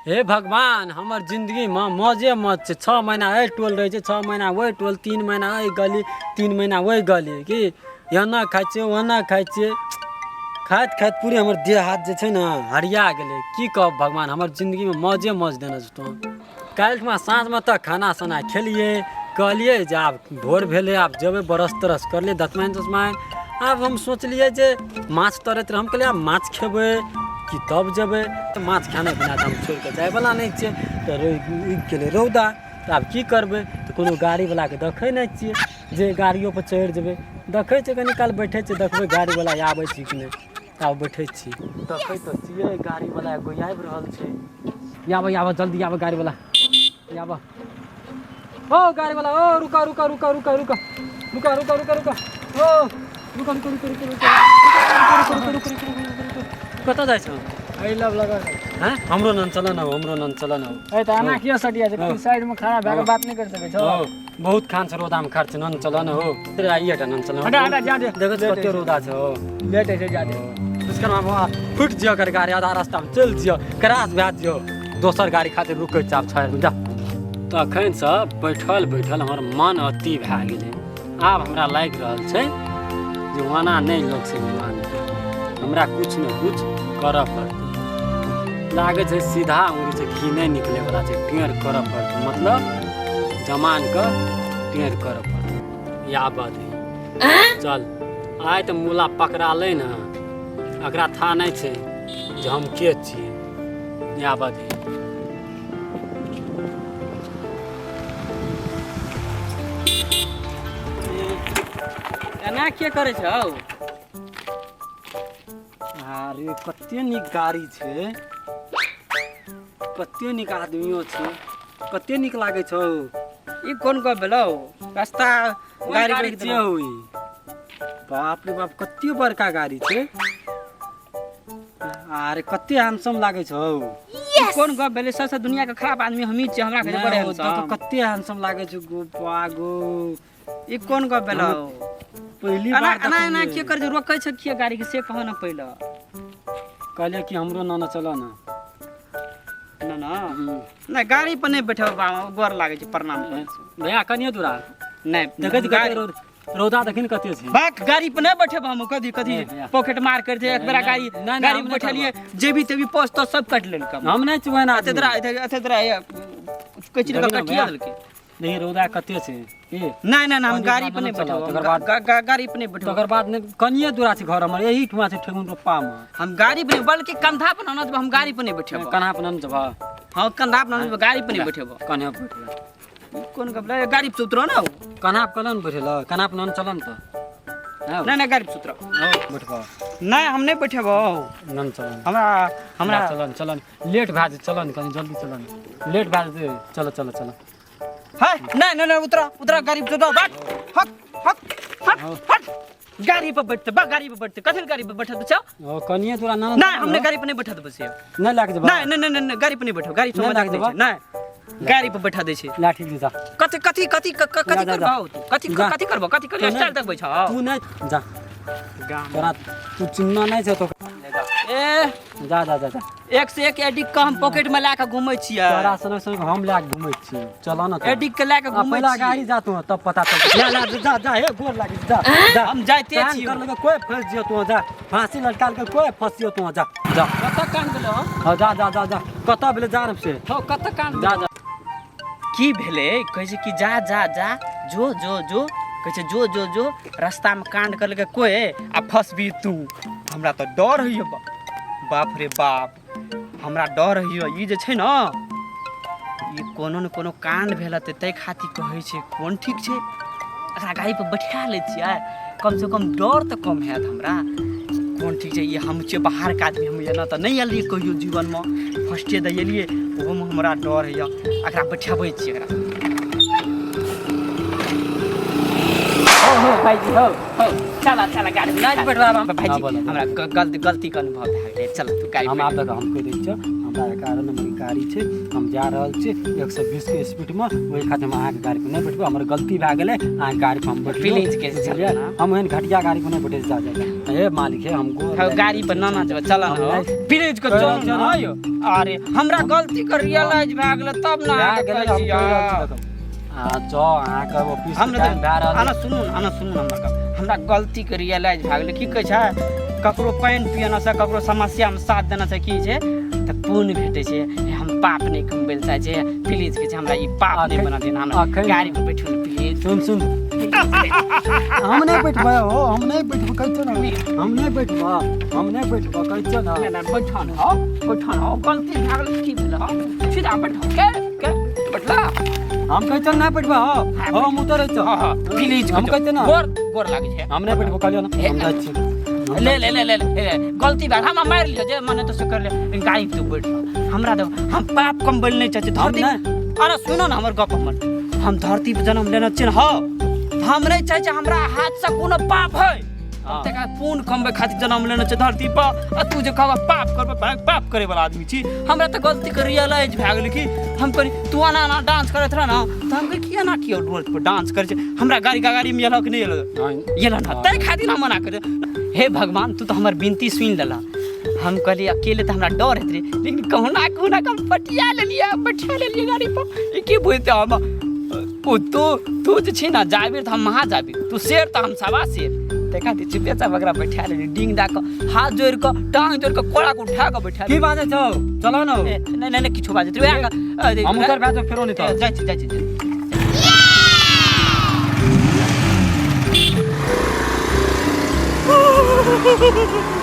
हे भगवान, हमर जिन्दगीमे मौजे मौज छै। 6 महीना एहि टोल रहै छै, 6 महीना ओहि टोल, 3 महीना एहि गली, 3 महीना ओहि गली। की एना खाइ छियै, ओना खाइ छियै, खाइत खाइत पूरे हमर देह हाथ जे छै ने हरिया गेलै। की कहब भगवान, हमर जिन्दगीमे मौजे मौज देने छै तू। काल्हिठमा साँझमे तऽ खाना साना खेलियै, कहलियै जे आब भोर भेलै, आब जेबै ब्रश त्रश करलियै, दतमनि ततमनि। आब हम सोचलियै जे माछ तरैत रहै, हम कहलियै आब माछ खेबै कि तब जेबै। तऽ माछ खाना पीना तऽ हम छोड़ि कऽ जायवला नहि छियै। तऽ उगि गेलै रौदा, तऽ आब की करबै? तऽ कोनो गाड़ीवलाके देखै नहि छियै जे गाड़ियोपर चढ़ि जेबै। देखै छियै, कनी काल बैठै छियै, देखबै गाड़ीवला आबै छै कि नहि। तऽ आब बैठै छी, देखै तऽ छियै गाड़ीवला एगो आबि रहल छै। आबऽ आबऽ, जल्दी आबऽ गाड़ीवला, आबऽ। ओ गाड़ीवला, ओ रुका रुका रुका रुका रुका रुका रुका रुका रुका, ओ रुका रुका रुका रुका रुका रुका रुका रुका रुका। कतऽ जाइ छौ? एहि लग लगल। हँ, हमरो नन चल न, हमरो नन चल न। ए तऽ एना किया सटिया छै? साइड में खड़ा भए के बात नहि कर सकै छौ? बहुत खान छ रौदामे खर्च, नन चल न हो, तेरा आइए नन चल। हटा हटा, जा दे। देखै छी कते रौदा छ। लेट होइ छै, जा दे। दुष्कर्मा फुटि जियो कर गाड़ी, आधा रास्तामे चलि जियो, क्रैश भए जियो, दोसर गाड़ी खातिर रुकै छै। आब छै जा। तखनसँ बैठल बैठल हमर मन अति भए गेलै। आब हमरा लागि रहल छै जे ओना नहि लोक से मानतै, हमरा किछु ने किछु करऽ पड़तै। लागै छै सीधा उंगली से घी नहि निकलैवला छै, टेढ़ करऽ पड़तै, मतलब जमानके टेढ़ करऽ पड़तै। या बात चल, आइ तऽ मुला पकड़ा लै ने, एकरा था नहि छै जे हम के छियै। या बात एना के करै छौ? अरे कते नीक गाड़ी छै, कते नीक आदमियो छै, कते नीक लागै छौ। ई कोन गप भेलौ? रास्ता गाड़ी गाड़ी छियै हौ ई? बाप रे बाप, कते बड़का गाड़ी छै। अरे कते हैंडसम लागै छौ। ई कोन गप भेलै? सबसे दुनिया के खराब आदमी हमही छियै, हमरा कहै छै बड़ नहि, ओ तऽ हैंडसम। कते हैंडसम लागै छौ गो पागो। ई कोन गप भेलौ? पहिली एना बार एना एना देखलियै। के कर जे रोकै छै किए गाड़ी के, से कहो ने पहिले। कहलियै कि हमरो नाना चल ना। ना ना नहि, गाड़ी पर नहि बैठब, गोर लागै छै, प्रणाम करै छी। भैया कनिए दूरा नहि देखै छी कते गाड़ी- रौदा देखी ने कते छै। बाक, गाड़ी पर नहि बैठब हम। कथी कथी नहि, भैया। पॉकेट मार कर एक बेरा नहि, गाड़ी नहि, नहि, गाड़ी हम पर नहि बैठलिए, जेबी तेबी पोस्ट तो सब काटि लेलकै। हम नहि छी ओहन एते आदमी। तोरा एते एते तोरा कचरी देखी ने कटिया भैया। देलकै। नहीं, रौदा कते छै की? नहि नहि नहि, हम कनी गाड़ी पर बादमे नहि चलब, बैठब। तकर बाद- गाड़ी पर नहि बैठब। तकर बाद नहि, कनिए दूरा छै घर हमर, एही ठुमा छै ठेहुन रोपामे। हम गाड़ी पर नहि, बल्कि कंधा पर न, हम गाड़ी पर नहि बैठब। कन्हा पर नहि जेबह? हाँ, कंधा पर न, गाड़ी पर नहि बैठब। कन्हे पर बैठल। कोन गप रे? गाड़ी पर उतरो ना। कन्हा पर कलन बैठल, कन्हा पर नहि चलन तऽ हँ। नहि नहि, गाड़ी पर उतरो। हँ, बैठबह? नहि, हम नहि बैठब। नहि चलन। हमरा हमरा हमरा चलन चलन, लेट भए जेतै, चलन कनि जल्दी चलन, लेट भए जेतै। चल चल चल। है, नहीं नहीं नहीं, उतरा उतरा, गाड़ी पर उतरा, बैठ, हट हट हट हट, गाड़ी पर बैठते बा, गाड़ी पर बैठते। कथी गाड़ी पर बैठत छौ? ओ कनिए तोरा ना। नहीं, हमने गाड़ी पर नहीं बैठत बस। नहीं लाग जेबा? नहीं नहीं नहीं नहीं, गाड़ी पर नहीं बैठो, गाड़ी से नहीं मजाक लाग नहीं जेबा? छै। नहीं, गाड़ी पर बैठा दै छै। ला ठीक छै, जा। कथी कथी कथी कथी जा, जा, करबौ तू? कथी जा। कथी करबौ? कथी करबौ? तू स्टाइल देखबै छौ? तू नहीं जा, तोरा तू चिन्ह नहीं छै तो ए जा जा जा जा। एक से एक एडिक के हम पॉकेट में लए के घूमै छियै। तोरा सनक सनक हम लए के घूमै छी, चल न तू। एडिक के लए के आ, घूमै पहिला छियै। गाड़ी जा तू, तब पता चल। जा जा जा जा, हे गोर लागी, जा जा। हम जाइते कान छियौ। कर लगे कोई फंस जियो तू, जा। फांसी लटका के कोई फंसियो तू, जा जा। कतऽ कान भेलौ? हाँ, जा जा जा जा। कतऽ भेलै जा से। हौ, कतऽ कान? जा जा। की भेलै? कहै छै कि जा जा जा, जो जो जो, कहै छै जो जो जो, रास्तामे कांड करलकै कोई आ फसबी तू। हमरा तऽ डर होइए, बाप रे बाप, हमरा डर होइए। ई जे छै ने, ई कोनो ने कोनो कांड भेल हेतै, ताहि खातिर कहै छै। कोन ठीक छै, एकरा गाड़ीपर बैठा लै छियै, कमसँ कम डर तऽ कम हैत हमरा। कोन ठीक छै, ई हम छियै बाहरके आदमी, हम एना तऽ नहि एलियै कहियो जीवनमे, फर्स्टे तऽ एलियै, ओहोमे हमरा डर होइए। एकरा बैठेबै छियै एकरा। हो हो भाइजी, हो हो, चल चल गाड़ी में। नहि बैठबाब हम। भाइजी, हाँ, बोलो। हमरा गलती गलती के अनुभव भए गेलै, चल तू गाड़ी हम पर। आब देख, हम कहि दै छियौ, हमरा 11 नंबर के गाड़ी छै, हम जा रहल छी 120 के स्पीड में, ओहि खातिर हम अहाँके गाड़ी पर नहि बैठबै। हमर गलती भए गेलै, अहाँके गाड़ी पर हम बैठलियै। प्लीज के चल बुझलियै? ना। हम एहन घटिया गाड़ी पर नहि बैठे जा जाए। हे मालिक हे, हम गोर हौ, लागि गाड़ी पर ना ना जेबै, चल हम ना। नहि- प्लीज के कहि चल रहल छियै ना ना। यौ। अरे हमरा गलती के रियलाइज भए गेलै तब ना भए अहाँके गेलै, कहै हम छी, कहि रहल छी हँ। देखू। अहाँ जाउ, अहाँके ऑफिस हम के टाइम भए रहल आना सुनू ने, आना सुनू ने हमर गप। हमरा गलती के रियलाइज भए गेलै। की कहै छै, ककरो पानि पियना से, ककरो समस्यामे साथ देना से की छै तऽ पुण्य भेटै छै। हम पाप नहि कमबै लए चाहै छियै। प्लीज कहै छै, हमरा ई पाप नहि बना देना। हमरा गाड़ी पर बैठू ने प्लीज। सुन सुन, हम नहि बैठबै हो, हम नहि बैठबै, कहै छियौ ने, हम नहि बैठबै, हम नहि बैठबै, कहै छियौ ने। नहि, बैठो ने हौ, बैठो ने हौ। गलती भए गेलै, की भेलै हौ? सीधा बैठो के के बैठला। हम कहै छियौ नहि बैठबै हो, हो हम उतरै छियौ। हँ हँ, प्लीज। हम कहै छियौ ने। गोर गोर लागै छै। हम नहि बैठबो कहलियौ ने, हम जाइ छी। ले ले ले ले ले, गलती भए हमरा मारि लिअ, जे मने तो से कर ले, लेकिन गाड़ी पर तू बैठ। हमरा देखो, हम पाप कमबै लए नहि चाहै छी धरती। अरे सुनो ने हमर गप। हमर हम धरती पर जन्म लेने छियै हौ, हम नहि चाहै छी हमरा हाथसँ कोनो पाप है। तकर पुण्य कमबै खातिर जन्म लेने छै धरती पर, आ तू जे कहबा पाप करबै, भाय पाप करे वाला आदमी छी। हमरा तऽ गलती के रियलाइज भए गेलै कि हम करी तू एना एना डांस करैत रह ने, तऽ हम कही कि एना किया रोड पर डांस करै छै? हमरा गाड़ी गाड़ीमे एलक नहि एलक? एलक ने, ताहि खातिर हम मना कर। हे भगवान, तू तऽ हमर विनती सुनि लेलह। हम कहलियै अकेले तऽ हमरा डर होइत रहै, लेकिन कहुना कहुना कऽ हम पटिया लेलियै, बैठा लेलियै गाड़ी पर। ई की बुझतै हम ओ तू तू जे छी ने जाबे तऽ हम महा जाबी, तू शेर तऽ हम सवा शेर। ताहि खातिर चुपे चाप ओकरा बैठा लेली, डिंग दए कऽ, हाथ जोड़ि कऽ, टांग जोड़ि कऽ, कोड़ा कऽ उठा कऽ बैठा। की बाजै छौ? चलो ने। नहि नहि नहि, किछो बाजैत रहै। हम उतर भए जाउ फेरो नहि तऽ। जाइ छी, जाइ छी, जाइ छी।